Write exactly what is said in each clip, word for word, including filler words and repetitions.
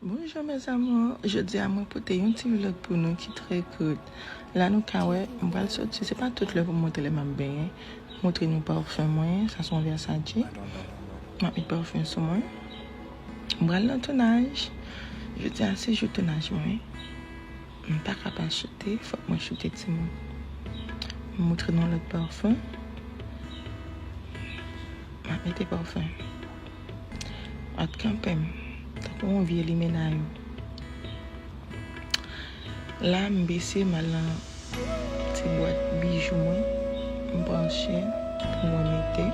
Bonjou mes amours, jodi a mwen pote yon ti vlog pou nou ki trè kout. La nou ka wè, m pral soti, se pa tout lè pou m montre lè m ap benyen. Montre nou parfum mwen, sa se yon Versace. M ap met parfum sou mwen. M pral nan tounaj. Jodi a se jou tounaj mwen. M pa ka pa choute, fòk mwen choute timoun. M montre nou lòt parfum. M ap mete parfum. At kanpe m, tankou yon vye limena yo. La, m bese, m al nan ti bwat bijou mwen. M pran chèn pou mwen mete.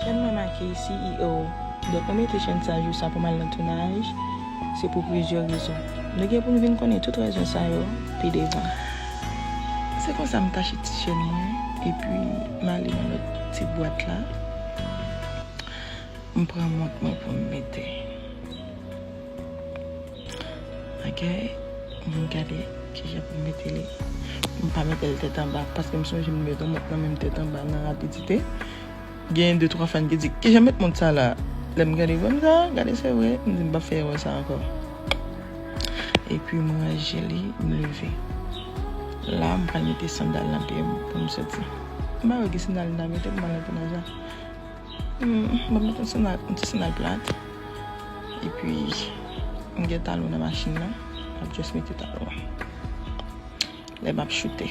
Chèn mwen make C E O. Donk, mwen mete chèn sa jou sa pou m al nan tounaj. Se pou plizyè rezon. Nou gen pou nou vin konnen tout rezon sa yo pi devan. Se konsa m tache ti chèn mwen, epi m ale nan lòt ti bwat la. M pran mont mwen pou m mete. Ok, m gade kijan pou m mete li. M pa mete l tèt anba, paske m sonje m mete yon mont nan menm tèt anba nan rapidite. Gen de twa fan ki di, "Kijan met mont sa la?" Lè m gade, "Bon, sa, gade, se vre." M di, "M p ap fè erè sa ankò." Epi m ranje li, m leve. La, m pral mete sandal nan pye m pou m soti. M pa wè ki sandal m ta mete pou m al nan tounaj la. Hmm, m ap mete yon sandal, yon ti sandal plat. Epi, m gen talon nan machin nan. M ap just mete talon an. Lè m ap choute.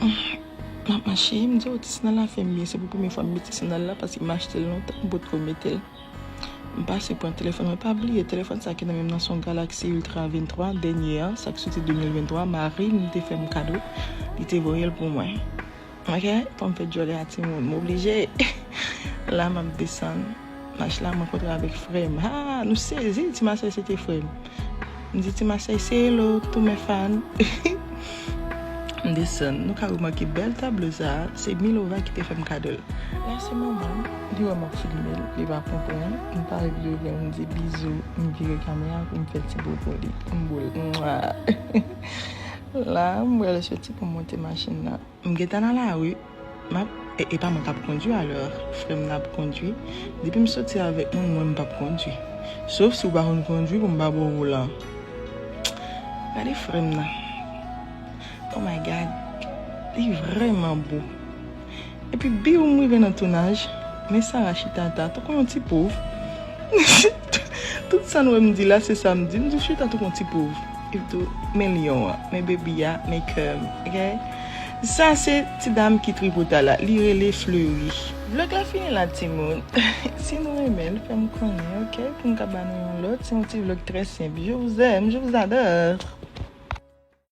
M ap mache, m di, "O, ti sandal la fè m byen." Se pou premye fwa m mete sandal la, paske m achte l lontan, m potko mete l. M pase pran telefòn mwen. Pa bliye, telefòn sa ki nan men m nan se yon Galaxy Ultra venntwa, dènye an, sa ki soti de mil venntwa, mari m te fè m kado. Li te voye l pou mwen. Ok, pou m fè djòlè a timoun, m oblije. La, m ap desann mach la, m rankontre avèk frè m. Ha, nou sezi, ti masaj se te frè m. M di, "Ti masaj, se hello, tou mè fan." M desann, nou ka remake bèl tablo sa a, se Milova ki te fè m kado l. La, se manman m, li wè m ap filme l, li pa konprann. M pare videyo pou m di bizou, m vire kamera pou m fè ti bo pou li. M boule. Mwa. La, m pral soti pou m monte machin nan. M gentan nan lari, m ap, e, e pa mwen k ap kondui alò, frè m nan ap kondui. Depi m soti avèk moun, mwen m p ap kondui. Sof si w pa konn kondui pou m pa ba w volan. Gade frè m nan. Oh my God, li vrèman bo. Epi biw m rive nan tounaj, men Sarah chita ata tankou yon ti pov. Tout sa nou wè m di la, se sa m di. M di w chita tankou yon ti pov. Epi tou, men lyon an, men bebi a, men kè m, ok? Sa se ti dam ki tripota la, li rele Fleury. Vlog la fini la, timoun. Si nou renmen l, fè m konnen, ok? Pou m ka ba nou yon lòt, se yon ti vlog trè senp. Je vous aime, je vous adore.